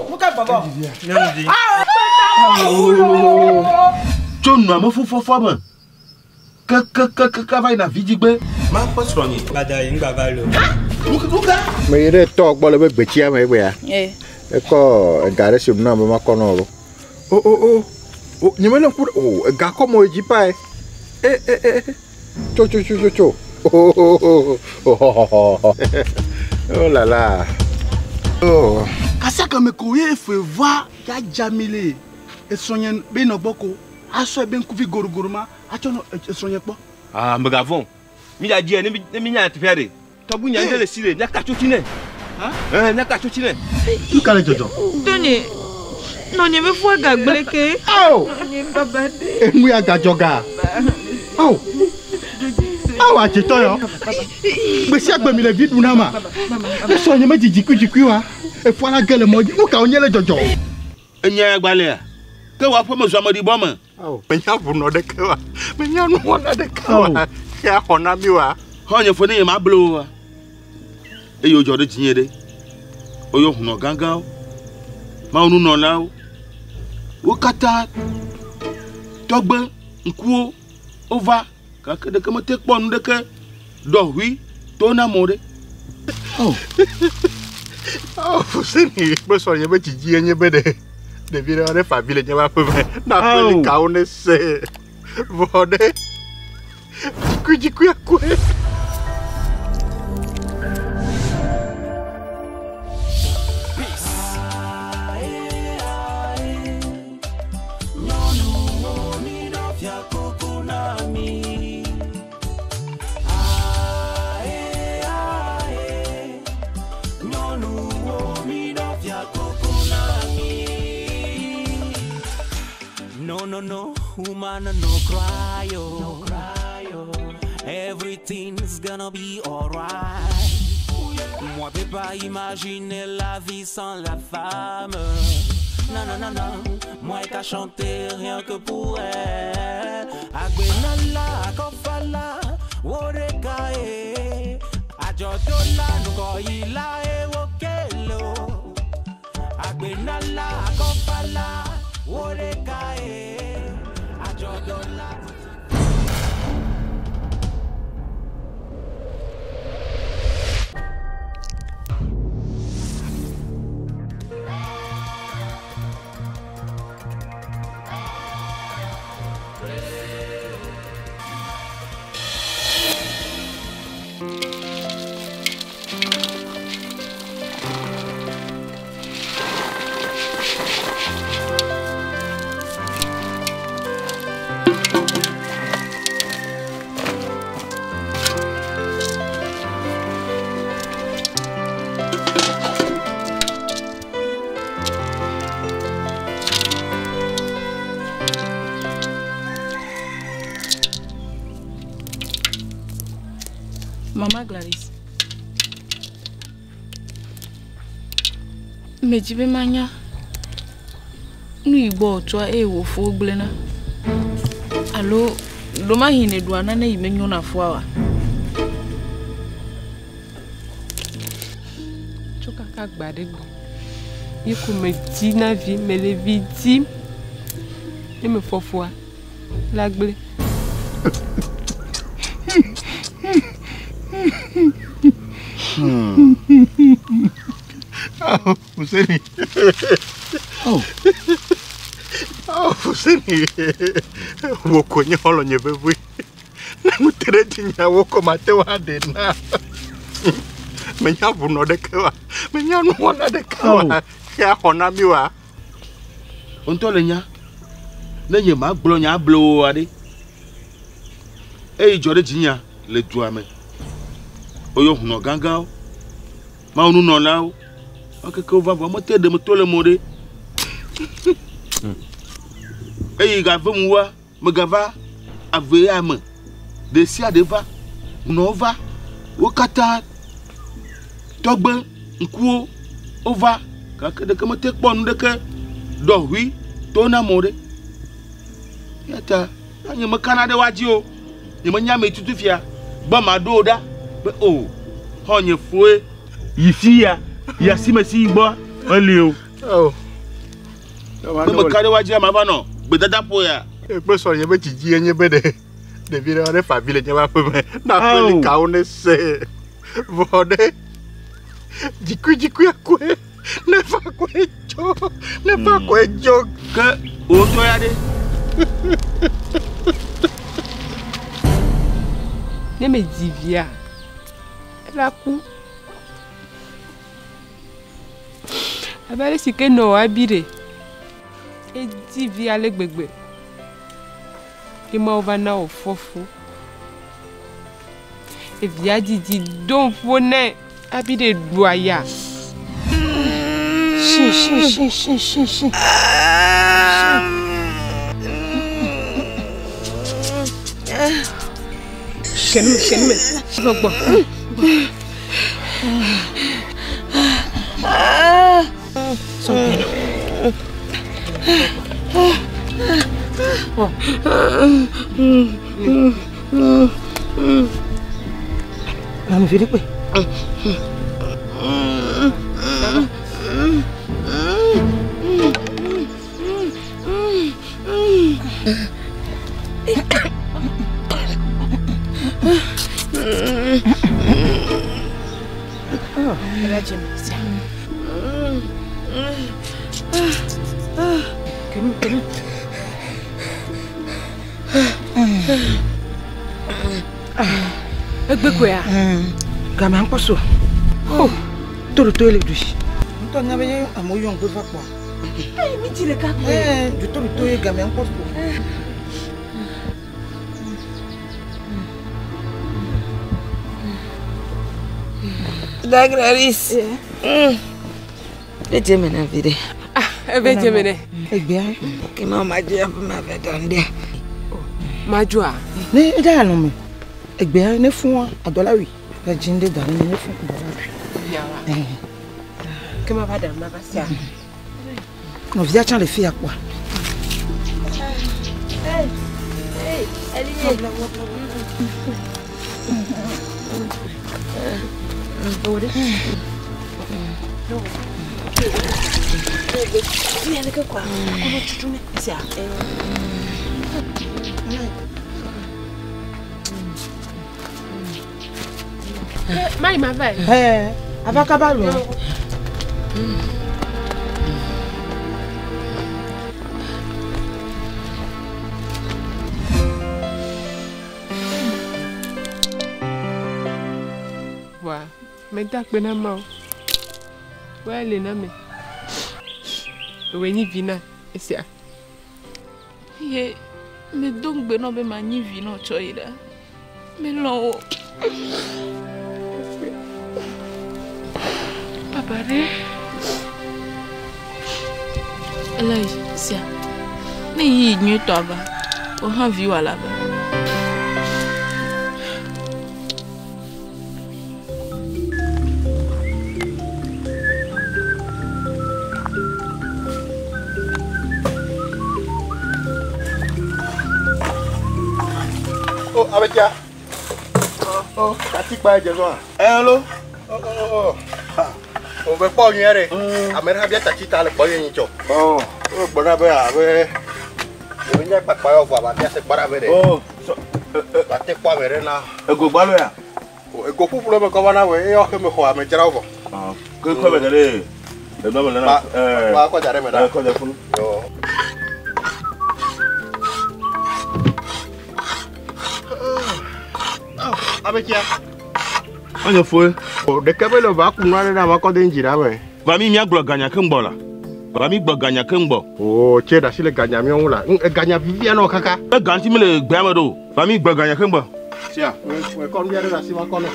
Nu ka gbɔgbɔ? Nyɔnuvi. Tso nɔa me fufɔfɔ me kekekeke va yina vidzigbe. Makpɔ srɔ̃nye. Gbada yi ŋgba va lo. Nuka? Meyi ɖe tɔ gbɔ le be gbetsia me egbea. Ee. Ekɔ ega ɖe si wònam be makɔ nɔ lo. O o o o nye mele ŋku ɖe o ega kɔ mo yi dzi pae. E e e e tso tso tso tso tso. O o o o o xɔ xɔ xɔ. Oh la la. Oh. Kasia me ko ye fe va ya dzami le esrɔ̃nye be nɔ gbɔ ko asɔ ebe ŋkuvi gorogoro ma atsɔ nɔ esrɔ̃nye kpɔ. Ah, megavɔ̃. Mi dza dzi ne mi ne mi nya teƒea ɖe. Tɔgbu nya ŋɖe le si le míaka tso tsi nɛ. Ɛɛ míaka tso tsi nɛ. Nu ka le dzɔdzɔ? Tonye, nɔnye be fua gagblẽ ke. Ao! Nɔnye baba ɖe. Enu ya gadzɔ ga. Ao! Ao adzetɔ yɔ. Gbe sia gbe mi le vi ɖu na ma. Esrɔ̃nye me dzi dzikudzikui wa. Efua la ge le mɔ dzi. Nu ka wonye le dzɔdzɔ? Enya ya gbalẽa. Ke wò aƒeme zu ameɖibɔ me. Ao, menya ʋunɔ ɖeke wa. Menya nuwɔna ɖeke wa. Ke axɔ na mi wa. Xɔ nye fo ne nye ma ble o wa. Eye wodzɔ ɖe dzinye ɖe. Woyɔ hunɔ gãgãwo, Mawu nunɔlawo. Wo katã tɔgbe ŋkuwo wova gake ɖeke mete kpɔ nu ɖeke ɖɔʋui to na mo ɖe. Ao, Fuseni kple srɔ̃nye be dzidzi enye be ɖe ɖevi ɖe ne fa vi le nye aƒe me na aƒelikawo ne se vɔ ɖe dzikudzikui akɔe. No, no, no, woman, no cry, oh. No cry, oh. Everything's gonna be alright. Moi, peux pas imaginer la vie sans la femme. Non, non, non, non, moi, qu'à chanter rien que pour elle. Agbenala, akofala, woreka, eh. Ajodola, nukoyila, eh, wokelo. Agbenala, akofala, woreka, eh. Ajodola. Mama Gladys. Medzi be manya nu yi gbɔ wòtsɔa eye wò fo gblẽna. Alo ɖomahi nèɖua nane yi menyo na foa oa? Tso kaka gba ɖe gbe. Ye ko medzi na vi, mele vi dim. Ne mefɔ fua, la gblẽ. Ao, Fuseni. Oh. Ao, Fuseni. Wò ko nye xɔlɔ̃nye vevi. Ne nu te ɖe dzinye wo ko mate ŋu aɖe na. Menya ʋunɔ ɖeke wa. Menya nuwɔna ɖeke wa. Ke axɔ na mi wa. Wo ŋutɔ le nya. Ne nye ma gblɔ nya able o aɖe. Eye dzɔ ɖe dzinya le dua me. Woyɔ hunɔ gãgãwo, Mawu nunɔlawo. Wo keke wova vɔ mete ɖe me to le mo ɖe. Eye gave mu wa megava ave ya me. Ɖe sia ɖe va, hunɔwo va. Wo katã tɔgbe ŋkuwo wova gake ɖeke mete kpɔ nu ɖeke ɖɔʋui to na mo ɖe. Eya ta nye mekana ɖe woa dzi o. Nye menya ame tutu fia gbɔ maɖo wo ɖa be o xɔ nye foe yi fi ya yi asi me si yi gbɔ. Meli o. Oh. Ne meka ɖe woa dzia mava nɔ gbedadaƒo ya. Ekpe sɔ nye be dzidzi enye be ɖe ɖevi ɖe ne fa vi le nye be aƒe me. Na aƒe li kawo ne se. Vɔ ɖe dzikui dzikui koe ne fa koe dzo ne fa koe dzo. Ke wò ŋutɔ ya ɖe. Ne medzi via, ela ku. Abe ale si ke nɔ abi ɖe, edzi vi ale gbegbe. Ye Mawu va na wòfɔ fu. Evia dzidzi do ƒo nɛ abi ɖe ɖu aya. Shi shi shi shi shi shi. Shenme shenme. Gbɔ. Nanu vi ɖe kpe. Egbe koea? Game ŋkpɔ so. Oh, to le ɖui. Ŋutɔ nya be ye amewo yɔ ŋgbe va kpɔa. Eyi mi dzi ɖeka koe. Ɛɛ, du to ye game ŋkpɔ so. Da Gladys. Ɖe dze me na vi ɖe. Ah, ebe dze me nɛ. Egbea. Ke ma ma dze aƒe ma ve dɔ ŋɖe. Madzoa? Ne eɖe alɔ me. Egbea ne fua adɔla wi. Le dzi ŋɖe da ne fu adɔla wi. Yawa. Ke ma va ɖe ma va sia. Nɔvia tsã le fi ya kpɔa. Mayi ma va yi. Ɛɛ, ava kaba lɔ. Wa, meda akpe na Mawu. Woya le na me. Ewoe nyi vi na esia. Ye medo ŋugbe nɔ be manyi vi nɔ tsɔ yi ɖa. Melɔ̃ wò. Papa ɖe. Ele sia. Ne yi nyuietɔ ava, wò hã vi wò la va. Oh, abetia. Oh, tati kpa dze zɔa. Hello. Oh, oh, oh. O be kpɔ nyuie ɖe. Ame ɖe bia tati ta le kpɔ ye nyitsɔ. Oh. O gbɔna be abe o nye kpakpa yɔ vɔ aba bia se kpɔ ɖa be ɖe. Oh. Ba te kpɔ ame ɖe na. Ego gbalo ya. O ego ƒuƒu le me kɔ va na wo eye woaxe me xɔ ame dzra wo vɔ. Ah. Ke kɔ be ɖe. Enɔ me nana. Ba ba kɔ da ɖe me ɖa. Kɔ da funu. Yo. Abetia. Anye foe. O ɖeke be le va ku nua ɖe ɖe ame kɔ de ŋdzi ɖa me. Va mi miagblɔ ganya keŋ gbɔ la. Va mi gblɔ ganya keŋ gbɔ. O tse ɖe asi le ganya miawo ŋu la. Eganya vivia nɔ kaka. Be ganti mi le gbea me ɖo. Va mi gblɔ ganya keŋ gbɔ. Sia. O kɔ nu ɖe asi va kɔ nɛ.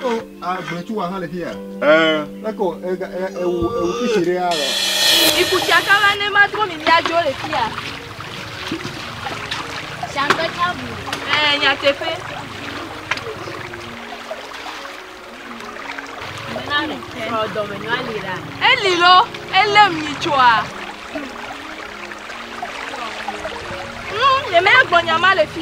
O agbletsuwa hã le fi ya. Ɛɛ. Eko ewu ewu fisi ɖe ya lɔ. Ikutsaka va ne ma trɔ mi miadzo le fi ya. Ɛɛ nyateƒe. Eli lo, elém nyitsoa. Nye mea gbɔ nyama le fi.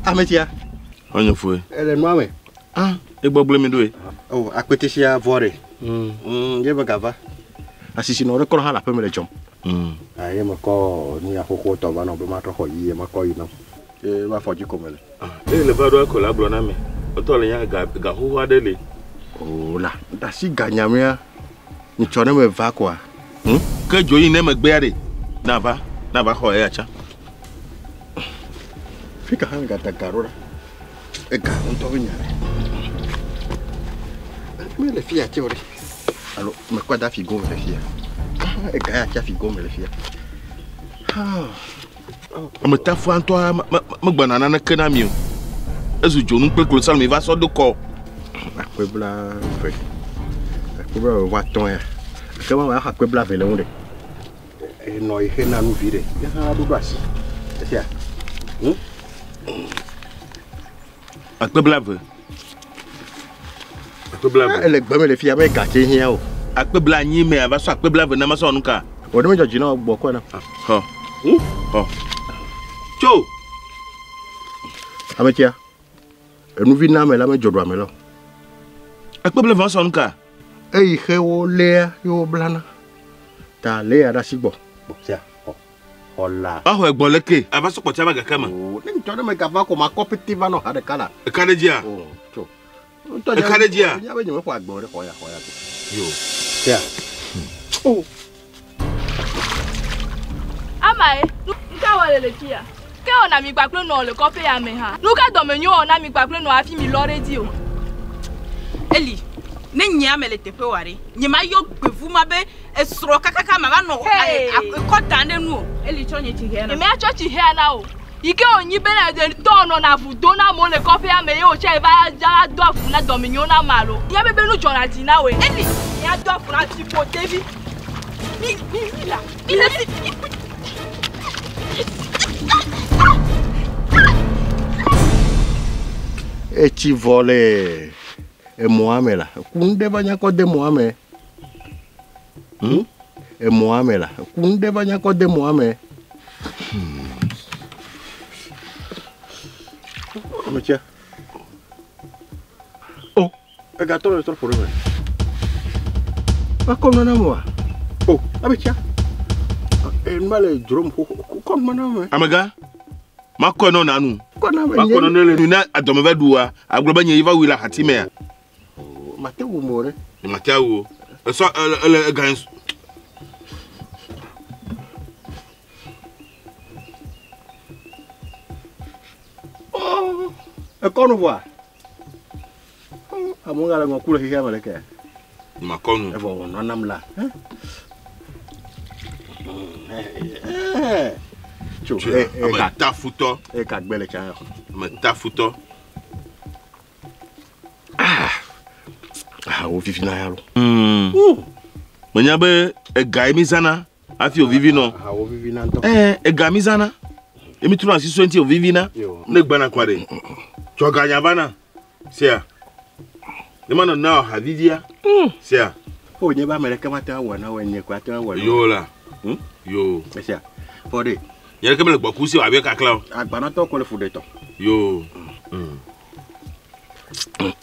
Ametia. Onye fue. Ele nua me. Ah, egbɔgblẽ mi ɖoe. O, akpetesia vɔ ɖe. Ye me gava. Asisi nɔ ɖe kɔ hã le aƒeme le dzɔm. Ye me kɔ nu ya xoxo tɔ va nɔ be matrɔ xɔ yi ye makɔ yi nam. Ye va fɔ dzi ko me le. Eye le va ɖo ekɔ la gblɔ na mi. Etɔ le nya ga ga xoxo aɖe le. O la, asi ga nyamea. Nyitsɔ ne me va koa. Ke dzo yi ne megbea ɖe. Na va, na va xɔ eya tsã. Fika hã gada ga ɖo ɖa. Ega ŋutɔ be nya ɖe. Mele fia tse o ɖe. Alo mekɔ da figo me le fia. Ega ya tse figo me le fia. Ame tafua ŋutɔ megbɔna naneke na mi o. Ezu dzonu kple klosalo mi va sɔ do kɔ. Akpe 20. Akpe 25 ya. Ke ma axɔ akpe 20 le ŋu ɖe. Enɔ yi xe na nu vi ɖe. Ya hã ɖo asi. Esia. Akpe 20. Akpe 20. Ele gbeme le fia me gatse hiã o. Akpe 90 me ava sɔ akpe 20 na ma sɔ nu ka. O ne me dzɔ dzi na gbɔ kɔ na. Xɔ. Xɔ. Tso. Ametia. Enuvi na me la me dzɔ ɖo ame la. Akpe 20 sɔ nu ka. Eyi xe wo lea ye wo blana. Ta lea ɖe asi gbɔ. Sia. Xɔ la. Axɔ egbɔ leke. Ava sɔ kpɔtsia va gake me. O ne ŋutɔ ne me gava ko ma kɔ pete va nɔ ha ɖeka la. Eka ɖe dzia. O tso. Eka ɖe dzia. Nya be nye me xɔ agbɔ ɖe xɔ ya xɔ ya. Yo. Sia. O. Ama ye, nuka wɔ le le fia? Ke wɔ na mi kpakple nɔ le kɔƒe ya me hã. Nuka dɔme nyo wɔ na mi kpakple nɔ hafi mi lɔ ɖe dzi o. Eli, ne nyea me le teƒe wa ɖe, nye ma yɔ gbevu ma be esrɔ̃ kakaka ma va nɔ ekɔ dan ɖe nu o. Eli tsɔ nye tsi hea na. Eme atsɔ tsi hea na o. Yi ke wònyi bena tɔ nɔ na avu do na amewo le kɔƒea me ye wòtsɛ va dza do avu na dɔmenyo na ame alo. Nya be be nu dzɔna dzi na woe. Eli, nya do avu na tsi ƒo tevi. Mi mi mi la. Mi le si. Etsi vɔ le emɔa me la. Ku ŋɖe va nya kɔ de mɔa me. Emɔa me la. Ku ŋɖe va nya kɔ de mɔa me. Ametia. O, egatɔ le trɔ ƒo ɖe me. Ekɔ nua na me wa. O, ametia. Enua le dzrom xoxo. Kɔ nua na me. Amegã, makɔ nɔ na nu. Kɔ na me. Makɔ nɔ ne le nu na adɔme va ɖua. Agblɔ be nye yi va wui le ahati mea. Mate wu mo ɖe. Mate wu o. Esɔ ele ega. Oh, ekɔ nu vɔa. Amewo gale ŋɔ ku le xexea me ɖeke. Makɔ nu. Evɔ wònɔ nam la. Tso, ame tafutɔ. Eka gbe le tsa. Ame tafutɔ. Ah, wo vivi na ya lo. Menya be ega ye mi zãna hafi wo vivi nɔ. Ah, wo vivi na ŋutɔ. Ega mi zãna. Emi trɔ asi sue ŋuti wo vivi na. Ne gbana kɔa ɖe. Tsɔ ganya va na. Sia. Ne ma nɔ na ha vivia. Sia. O nye be ame ɖeke mate ŋu awɔ na wo nye ko ate ŋu awɔ na wo. Yo la. Yo. Esia. Fɔ ɖe. Nye ɖeke mele gbɔku si wòabe kakla o. Agbanatɔ ko le fu ɖe tɔ. Yo.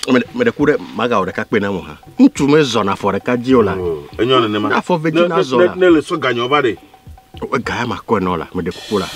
Me ɖe ku ɖe magawɔ ɖeka kpe na mo hã. Ŋutsu mezɔna afɔ ɖeka dzi o la. Enyo nenema. Ne afɔ ve dzi na zɔ la. Ne le sɔ ganyɔ va ɖe. Ega ya makɔe nɔ la, me ɖe kuku la.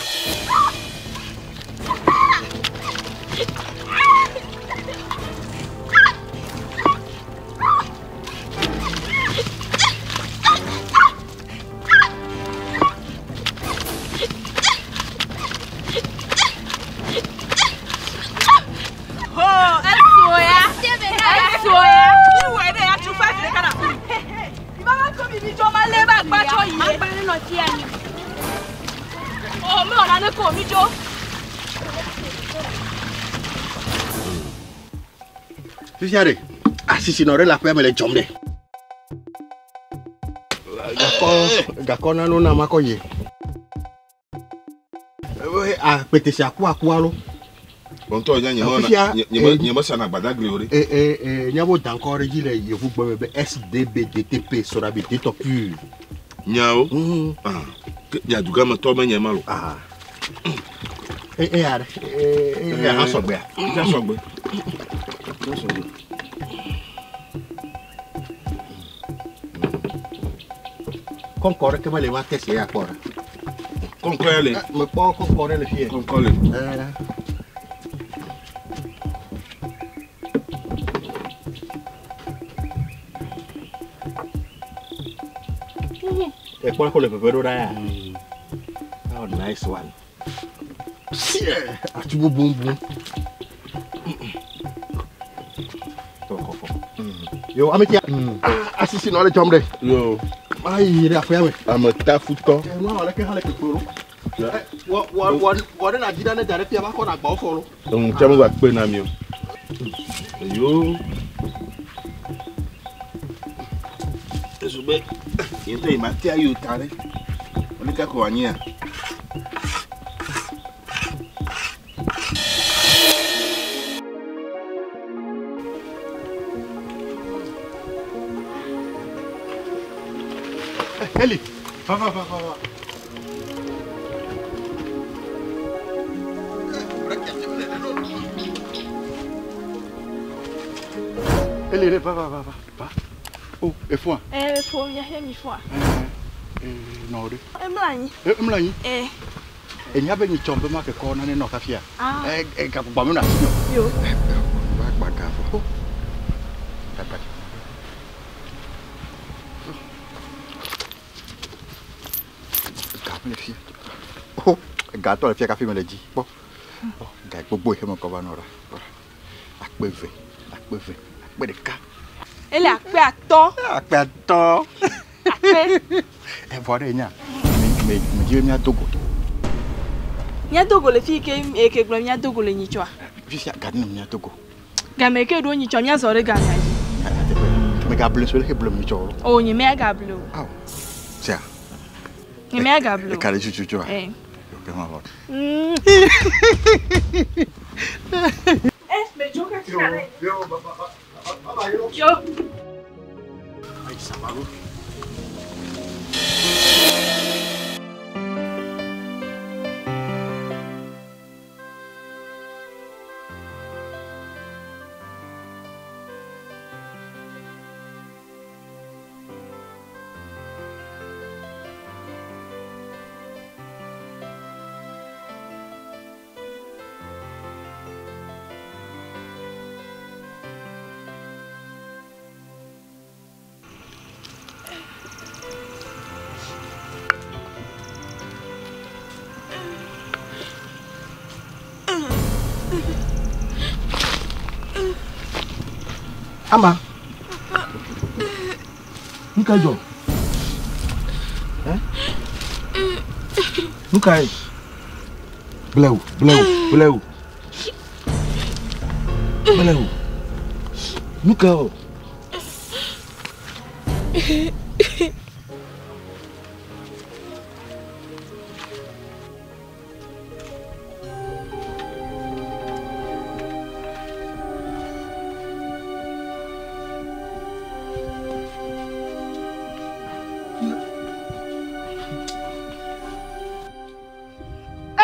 Fifia ɖe, asisi nɔ ɖe le aƒea me le dzɔm ɖe. Gakɔ nanu na makɔ yi. Akpetesi aku aku alo. Ŋutɔ nya nye mesana gbadagli o ɖe. Nyawo da ŋkɔ ɖe dzi le yevugbe me be SDBDTP Sodabi Détɔ pur. Nyawo. Nya dugametɔ menye ma lo. Eya ɖe, Eye hã sɔgbea. Etsã sɔgbe. Etsã sɔgbe. Kɔnkɔ ɖeke mele wa test ya kpɔ ɖe. Kɔnkɔ ya le. Mekpɔ kɔnkɔ ɖe le fie. Kɔnkɔ le. Ekpɔ ko le veve ɖo ɖa ya. Oh, nice one. Atu bum bum. Tɔ kɔfɔ. Yo, ame tia. Asisi nɔ le dzɔm ɖe. Yo. Ayi ɖe aƒea me. Ame tafutɔ. Nua wɔ leke hã le kpekpe ɖo. Wɔ wɔ wɔ wɔ ɖe na dzi ɖa ne da ɖe fia va kɔ na agbawo fɔ ɖo. Eŋu tsɛ me va kpe na mi o. Yo. Ezu be ye ŋutɔ yi ma tea yi o ta ɖe. Wòle kakɔ anyia. Eli, va va va va va. Eli, va va va va va. Oh, efua. Eh, fo, miaƒe mi foa. Eh, nɔ ɖe. Emlɔ anyi. Emlɔ anyi. Eh. Enya be nyitsɔ be ma ke kɔ nane nɔ kafia. Ah. Eh, gagbagba me nɔ asi nɔ. Yo. Va gba ga vɔ. Gba Ga mele fia. Oh, ga tɔ le fia kafi mele dzi. Kpɔ. Kpɔ ga gbogbo yi ke me kɔ va nɔ ɖa. Kpɔ ɖa. Akpe eve, akpe eve, akpe ɖeka. Ele akpe atɔ. Akpe atɔ. Akpe. Evɔ ɖe nya. Me me me dzi be míado go. Míado go le fi yi ke eke gblɔ míado go le nyitsɔa. Fifia ga ɖe ne míado go. Game ke ɖo nyitsɔ míazɔ ɖe gamea dzi. Megable so le ke blem nyitsɔ o. O nye mea gable o. Aw. Sia. Nye mea gable o. Eka ɖe tututua. Eh. Ok, ma vɔ. Eh, me dzo kaka. Yo, yo, ba ba ba. Yo. Ayi sabalo. Ama. Nu ka dzɔ? Eh? Nu kae? Blewu, blewu, blewu. Blewu. Nu ka o?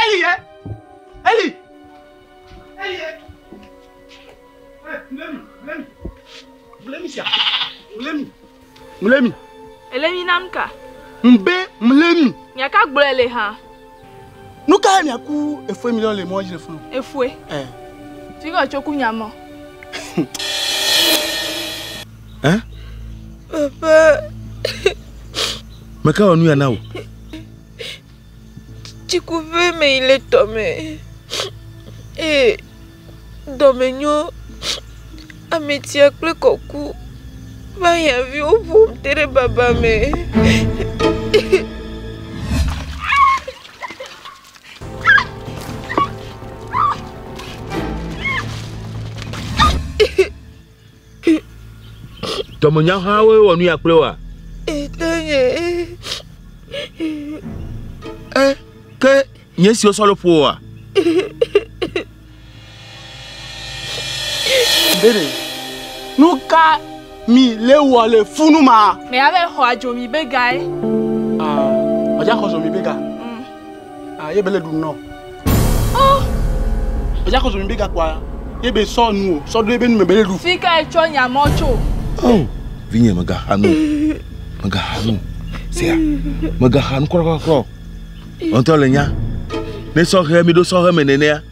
Eli ye! Eli! Eli ye! Eh, Mlemi, Mlemi. Mlemi sia. Mlemi. Mlemi. Ele mi nam ka. Mbe mlemi. Miaka gblɔe le hã. Nu ka ye miaku efue miliɔn le mɔ dzi le funu? Efue. Eh. Fi ka tso ku nyamɔ. Eh? Papa. Meka wɔ nu ya na wò. Tsikuƒe me yi le tɔme. Eye dɔmenyo ametia kple kɔku va hiãviwo ƒom te ɖe baba me. Dɔmenya hã woe wɔ nu ya kple woa? Etanye. Eh, ke nye siwo sɔ le ƒo oa? Bere. Nu ka mi le wɔ le funu ma? Me ave xɔ adzo mi be gae. Ah, ɔdza xɔ zɔ mi be ga. Ah, ye be le ɖu nɔ. Oh. Edza kɔ zomi be gakpoa ye be sɔ nu o sɔ ɖo ebe nu me be le ɖu. Fi ka etsɔ nya mɔ tso? Oh, vinye megaxa nu o. Megaxa nu o. Sea, megaxa nu kɔrɔkɔrɔ o. Ŋutɔ le nya. Ne sɔhɛ mi ɖo sɔhɛ me nenea,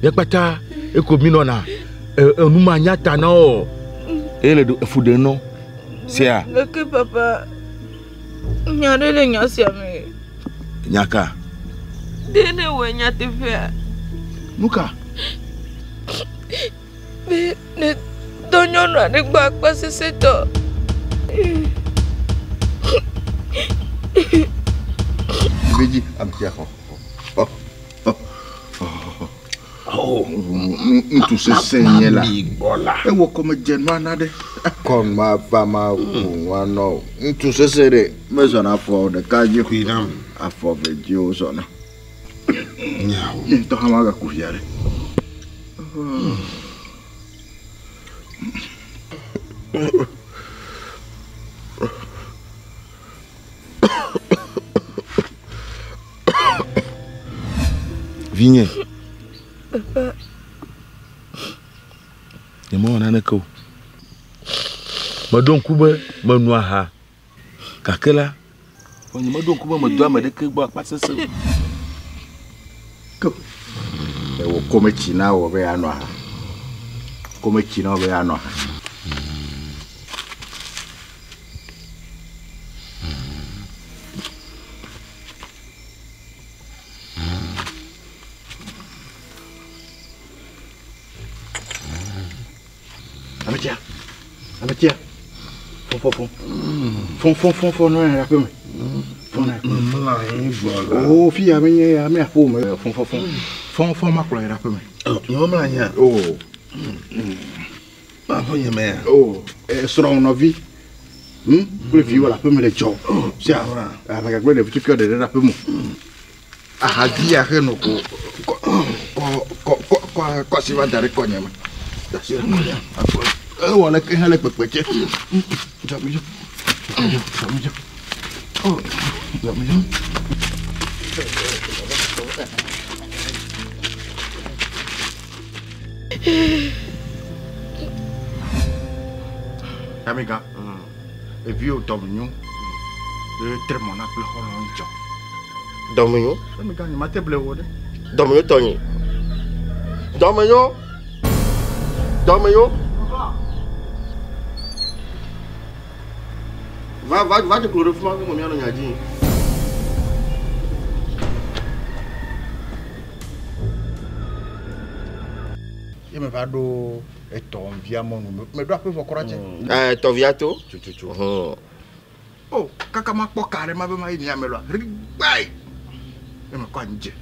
mía kpata eko mi nɔna enu ma nya ta na o. Eye le efu ɖem nɔ. Sea. Gake papa, nya ɖe le nya sia me. Nya ka? Ɖe ne wɔ nyateƒea? Nu ka? Be ne dɔ nyɔnu aɖe gbɔ akpa sesẽtɔ. Vedzi amtia xɔ. Ŋutsu sesẽ nye la. Ewɔ kɔme dze nua na ɖe. Kɔ nua va ma ƒo nua nɔ o. Ŋutsu sesẽ ɖe mezɔna afɔ ɖeka dzi o. Afɔ ve dzi wozɔna. Nye ŋutɔ hã magaku via ɖe. Vinye. Papa. Nyemewɔ naneke o. Meɖo ŋku be meno aha gake la, nyemeɖo ŋku be medo ame ɖeke gbɔ akpa sesẽ o. Ke ewɔ kometsi na wɔ be yeanɔ aha. Kometsi na wɔ be yeanɔ aha. Ametia, ametia, fɔ fɔ fɔ, fɔ fɔ fɔ fɔ nɔ ya aƒe me. Fɔ nɔ Mlɔ anyi gbɔ la. O fi ya menye ya me aƒe me. Fɔ fɔ fɔ, fɔ fɔ ma kplɔ yi ɖe aƒe me. Nye mlɔ anyia? O. Aƒe nye mea? O, srɔ̃ nɔvi. Kple viwò le aƒe me le dzɔ. Sia, ame gagbe ɖevi tukui ɖeɖe ɖe aƒe me. Ahavi ya xe no ko kɔ kɔ kɔ kɔ kɔ asi va da ɖe kɔnye me. Da asi ɖe kɔnye. Ewɔ leke hã le kpekpe tse. Dzɔ mi dzɔ. Dzɔ mi dzɔ. Oh, dzɔ mi dzɔ. Amiga, eviwo dɔmenyo ye tre mɔ na kple xɔlɔ̃ dzɔ. Dɔmenyo? Amiga, nye mate ble wo ɖe. Dɔmenyo tɔnye. Dɔmenyo. Dɔmenyo. Va va va dze klo ɖe fi ma ke míanɔ nya dzi. Ye me va ɖo etɔ̃via mɔnu meɖo aƒe vɔ kura tse. Ɛɛ tɔvia to. Tututu. O kaka ma kpɔ ka ɖe ma be ma yi mia me lɔa rigbae. Ye me kɔ anyi dze.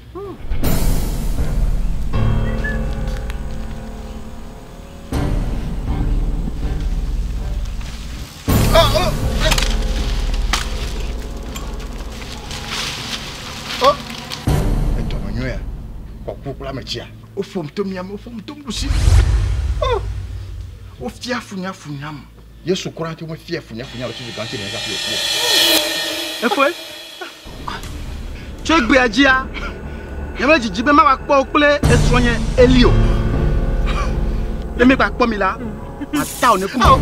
Edɔme nyɔe kɔku kple ametsia. Woƒom to miame, woƒom to nuɖusi. Oh! Wofia funyafunyam. Yesu kura te womefia funyafunya le tutu gãtsi ne hafi wòku o. Efoe, tso egbea dzia, nye me dzidzi be mava kpɔ wo kple esrɔ̃nye Eli o. Ne mi gba kpɔ mi la, mata wò ne ku ma.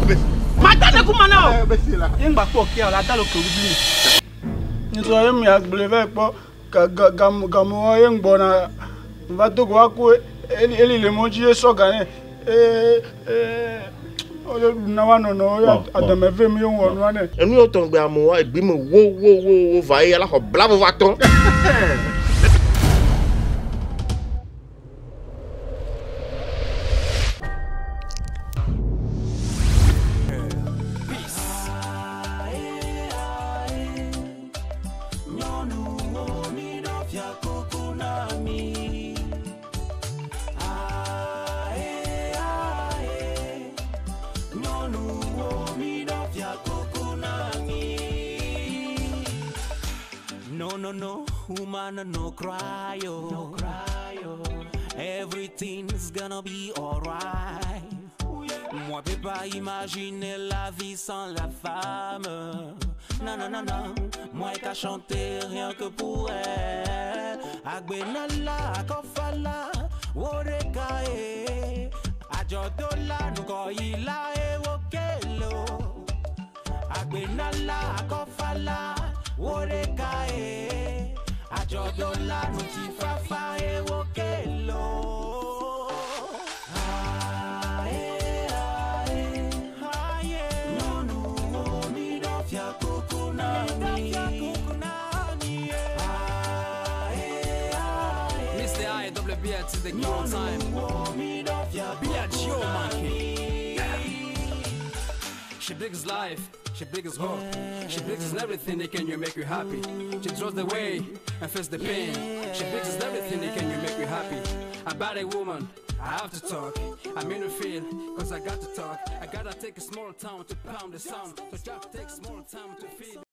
Mata ne ku ma na o. Ye ŋgba kpɔ kea o la, da le ke wubli mi. Ŋutsu ye mi agble va kpɔ gamewo ye ŋgbɔna va do go ako eli le mɔ dzi ye sɔ ga nɛ ee ee wole ɖu na wa nɔnɔ ye adɔme vem ye wɔ nua nɛ. Enu yɔ tɔn gbe amewo egbe me wo wo wo wo va ye ala xɔ blavo va tɔn. No, no, no, woman, no cry, oh. No cry, oh. Everything's gonna be alright. Moi, peux pas imaginer la vie sans la femme. Non, non, non, non, moi qu'à chanter rien que pour elle. Agbenala, akofala, Wo ɖeka ye. Adzɔdola ŋgɔyila ye wo kele o. Agbenala akɔfala wo ɖeka ye. Adzɔdola ŋutifafa ye wo kele o. Ae, ae, ae. Nyɔnuwo mi ɖo fiakuku na mi. Mr. I W B to the king on time. Be a Geo monkey. She brings life, she brings hope, she brings everything that can you make you happy. She draws the way and face the pain. She brings everything that can you make you happy. About a woman, I have to talk. I'm in the field, cause I got to talk. I gotta take a small town to pound the sound. So just take small time to feel.